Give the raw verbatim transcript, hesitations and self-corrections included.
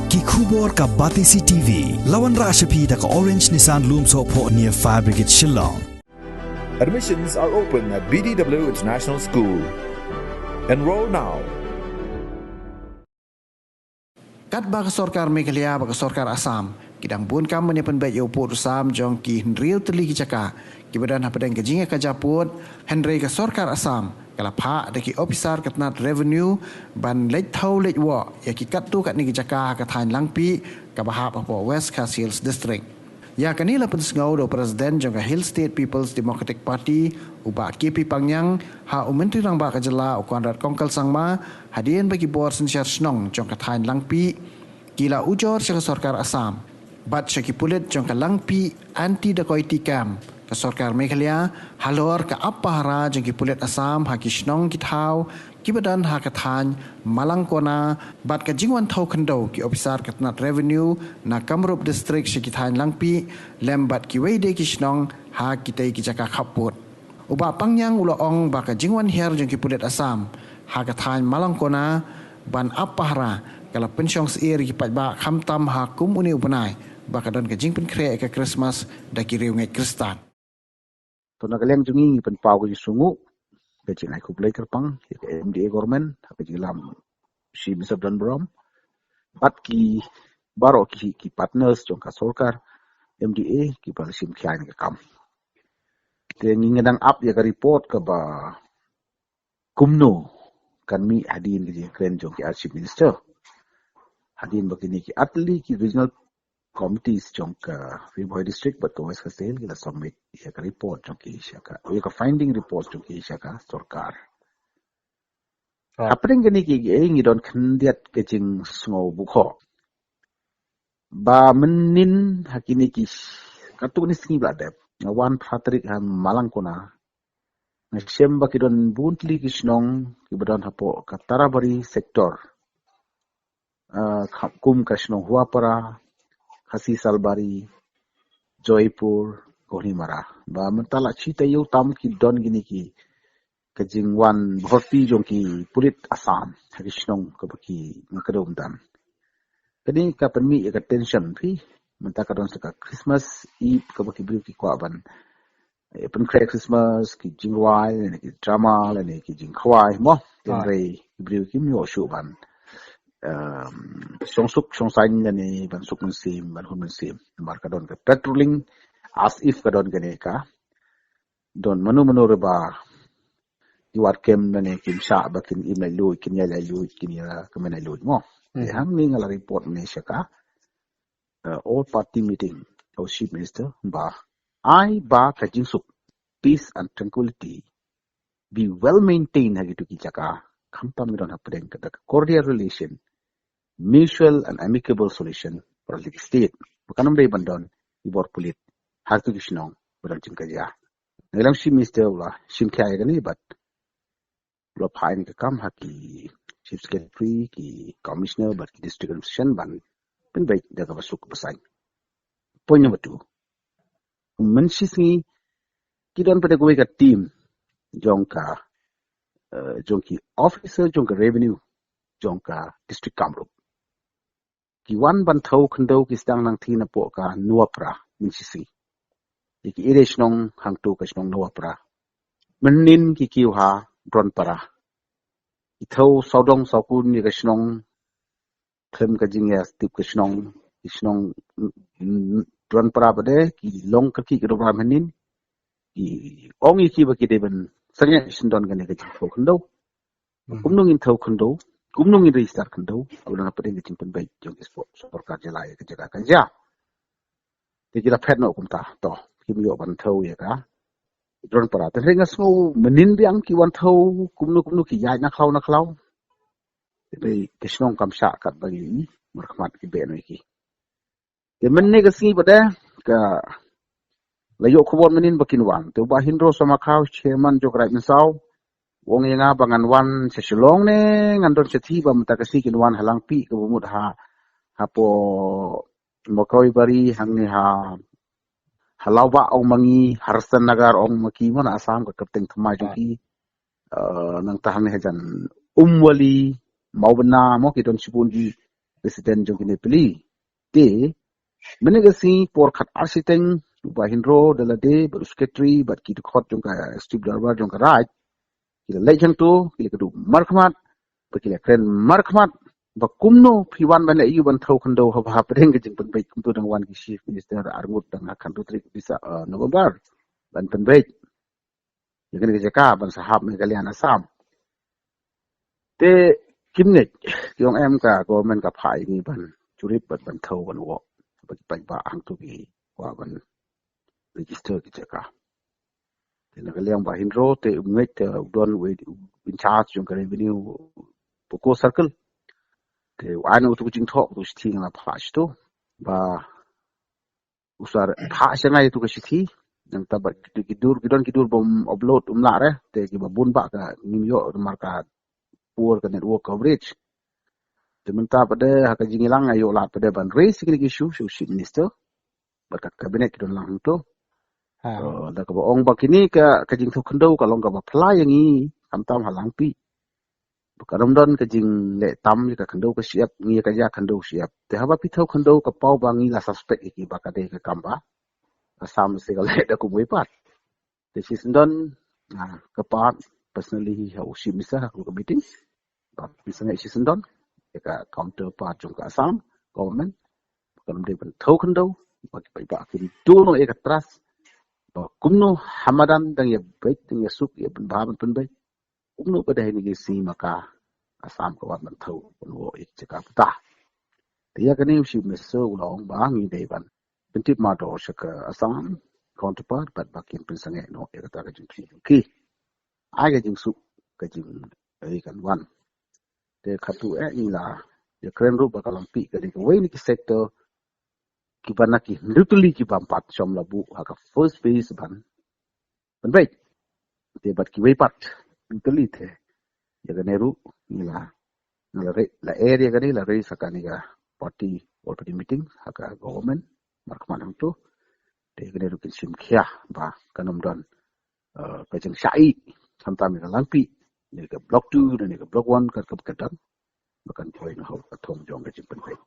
Ki khubor ka Batesi T V. La wanrah sha phi da ka Orange Nissan Lumsohphoh near Fire Brigade Shillong. Admissions are open at B D W International School. Enroll now. Katba ka sorkar Meghalaya bad ka sorkar Assam ki dang bun kam ban ïa pynbeit ïa u pud u sam jong ki hynriew tylli ki jaka kiba don hapdeng ka jingïakajia pud, hynrei ka sorkar Assam ka la phah da ki ophisar ka tnat revenue ban leit thew leit wah ïa ki katto katne ki jaka ha ka thaiñ Langpih kaba hap hapoh West Khasi Hills District. Ïa kane la pynsngew da u President jong ka Hill State People's Democratic Party, u Bah K P Pangngiang, ha u Myntri Rangbah ka jylla u Conrad Kongkal Sangma, hadien ba ki bor synshar shnong jong ka thaiñ Langpih ki la ujor sha ka sorkar Assam bad sha ki pulit jong ka Langpih Anti Dacoity Camp, ka sorkar Meghalaya halor ka ap pahara jong ki pulit Assam ha ki shnong ki thaw kiba don ha ka thaiñ Malangkona bad ka jingwan thew khyndew ki ophisar ka tnat revenue na Kamrup District sha ki thaiñ Langpih lem bad kiwei de ki shnong ha kitei ki jaka khappud. U Bah Pangngiang u la ong ba ka jingwan hiar jong ki pulit Assam ha ka thaiñ Malangkona ban ap pahara ka la pynshong syier ïa ki paidbah khamtam ha kum une u bnai ba ka don ka jingpynkhreh ïa ka Krismas da ki riewngeit Khristan. To na ka liang jong ngi ngi pynpaw ka jingsngewnguh, ka jingai khublei kyrpang ïa ka M D A government ha ka jingïalam Chief Minister Donbor Ram bad ki baroh ki, ki partners jong ka sorkar M D A kiba la shim khia ïa ka kam. Te ngi nga dang ap ïa ka report kaba kumno kan mih hadien ka jingkren jong ki ar Chief Minister. Hadien ba kine ki ar tylli ki regional committees jong ka Ri Bhoi District bad ka West Khasi Hills ki la submit ïa ka report jong ki sha ka, ïa ka finding report jong ki sha ka sorkar. Hapdeng kine ki, ki, eh, ngi don khyndiat ka jingsngew bukhoh ba mynnin ha kine ki katto katne sngi ba la dep, nga wan phra tarik ha Malangkona, nga shem ba ki don bun tylli ki shnong kiba don hapoh ka Tarabari sector, ah, kha-, kum ka shnong Huapara, Khasi Salbari, Joypur, Kohimara. Ba mynta la shi taïew tam ki don kine ki, ka jingwan bhorti jong ki pulit Assam ha ki shnong kaba ki nga kdew mynta. Kane ka pynmih ïa ka tension phi, mynta ka don sa ka Christmas Eve kaba ki briew ki kwah ban, eh, pynkhreh Christmas, ki jingrwai lane ki drama lane ki jingkhwai mo. Hynrei ki briew kim ïoh shuh ban, um, shong suk shong saiñ lane ban suk mynsiem, ban hun mynsiem. Namar ka don ka patrolling as if ka don kane ka don mano mano re ba ki wad kem lane kim shah ba kin im laitluid, kin ïaid laitluid, kin ïa kmen laitluid mo. Te hangne nga la report ne sha ka, uh, all party meeting, our Chief Minister, ba ai ba ka jingsuk, peace and tranquility be well maintained ha kito ki jaka, khamtam ngi don hapdeng kata ka cordial relation, mutual and amicable solution for the state. Ba kan ym dei ban don ki bor pulit ha kito ki shnong ba don jingkajia. Ngi lam Chief Minister u la shim khia ïa kane bad u la phah ïa ka kam ha ki Chief Secretary, ki Commissioner bad ki District Administration ban pynbeit da kaba suk kaba saiñ. Point number two. Mynshisngi ki don pat da kawei ka team jong ka, eh, jong ki officer jong ka revenue jong ka District Kamrup. Ki wan ban thew khyndew, ki sdang nangthie napoh ka Nuapra mynshisngi. Ïa ki area shnong hangto ka shnong Nuapra. Mynnin ki kiew ha Dronpara. Ki thew sawdong sawkun ïa ka shnong, khlem ka jingïatip ka shnong, ki shnong, mm, mm, Dronpara pat de ki long ka ki ka Dronpara mynnin. Ki ong ïa ki ba ki dei ban sangeh shen don kane ka jingthew khyndew. Kumno ngin thew khyndew, kumno ngin register khyndew, ka don hapdeng ka jingpynbeit jong ki sor-, sorkar jylla ïa ka jaka ka jia. Te ki la phet noh kumta, to kim ïoh ban thew ïa ka Dronpara. Te hynrei nga sngew mynnin biang ki wan thew kumno kumno, ki ïaid na khlaw na khlaw. Te ka shnong kam shah katba ngi i, markhmat ki beh noh ïa ki. Te mynne ka sngi pat de ka la ïoh khubor mynnin ba kin wan. Te u Bah Hindro Samakhaw, chairman jong ka Raid Mynsaw, u ong ïa nga ba ngan wan sha Shillong ne ngan don shathie, ba mynta ka sngi kin wan ha Langpih kaba mut ha, hapoh Mawkawibari hangne ha, ha Lawbah ong ma ngi, Harsanagar ong ma ki, mo na Assam ka kyrteng thymmai jong ki. Eh, nangta hangne hajan Umwali, Mawbynna, mo ki don shibun ki president jong kine pli. Te mynne ka sngi por khat ar shiteng, u Bah Hynro da lade bad u secretary bad ki dkhot jong ka executive dorbar jong ka Raid ki la leit hangto, ki la kdew markhmat, ba ki la kren markhmat ba kumno phi wan ban leh ïa u ban thew khyndew haba hapdeng ka jingpynbeit, kumto dang wan ki chief minister arngut dang ha khatduh tarik Disa-, eh, November ban pynbeit ïa kane ka jaka ban sahap Meghalaya na Assam. Te kim ngeit, ki ong em ka government ka phah ïa ngi ban jurip bad ban thew ban wok, ba ki paidbah hangto ki kwah ban register ki jaka. Te na ka liang Bah Hynro te um ngeit, te u don u in charge jong ka revenue Poko Circle. Te u ai na uto u jingthoh, uto u shithi nga la phah shato ba u sa phah sha nga ïa uto ka shithi. Nangta ba ki, ki dur, ki don ki dur ba um upload, um lah re, te kiba bun bah ka ngim ïoh namar ka poor ka network coverage. Te mynta pat de ha ka jingïalang nga ïoh lad pat de ban raise kine ki issue sha u chief minister bad ka cabinet ki don lang hangto. Ha. Eh, da kaba ong ba kine ka, ka jingthew khyndew ka long kaba phylla ïa ngi, khamtam ha Langpih. Ba ka ym don ka jingleh tam ïa ka khyndew ka shyiap, ngi ïa ka jia khyndew shyiap. Te haba phi thew khyndew ka paw ba ngi la suspect ïa ki ba ka dei ka kam ba Assam se ka leh da kumwei pat. Te shisyndon, ah, ka pat personally ha u chief minister ha ka meeting. Ba pynsangeh shisyndon ïa ka counterpart jong ka Assam government. Ba kan ym dei ban thew khyndew, ba ki paidbah kin duh noh ïa ka trust. Ba kumno ha madan dang ïa beit, dang ïa suk, ïa pynbha ban pynbeit. Kumno pat de ha kine ki sngi ma ka Assam ka wan ban thew ban wok ïa ka jaka pata. Te ïa kane u chief minister u la ong ba ngi dei ban pyntip mardor sha ka Assam counterpart bad ba kin pynsangeh noh ïa kata ka jingpynbeit jong ki. Ai ka jingsuk ka jingri kan wan. Te katu eh ngi la ïa kren ruh ba ka Langpih ka dei kawei na ki sector kiba na ki hynriew tylli ki bym pat shym la buh ha ka first phase ban pynbeit. Te bad kiwei pat hynriew tylli te ïa kane ruh ngi la, ngi la re-, la area kane la raise ha kane ka party, all party meeting ha ka government markhmat hangto. Te ïa kane ruh kin shim khia ba kan ym don, eh, ka jingshah ïeh khamtam ïa ka Langpih, ne ka block two ne ka block one, ka, ka, ka don ba kan poi na ha ka thong jong ka jingpynbeit.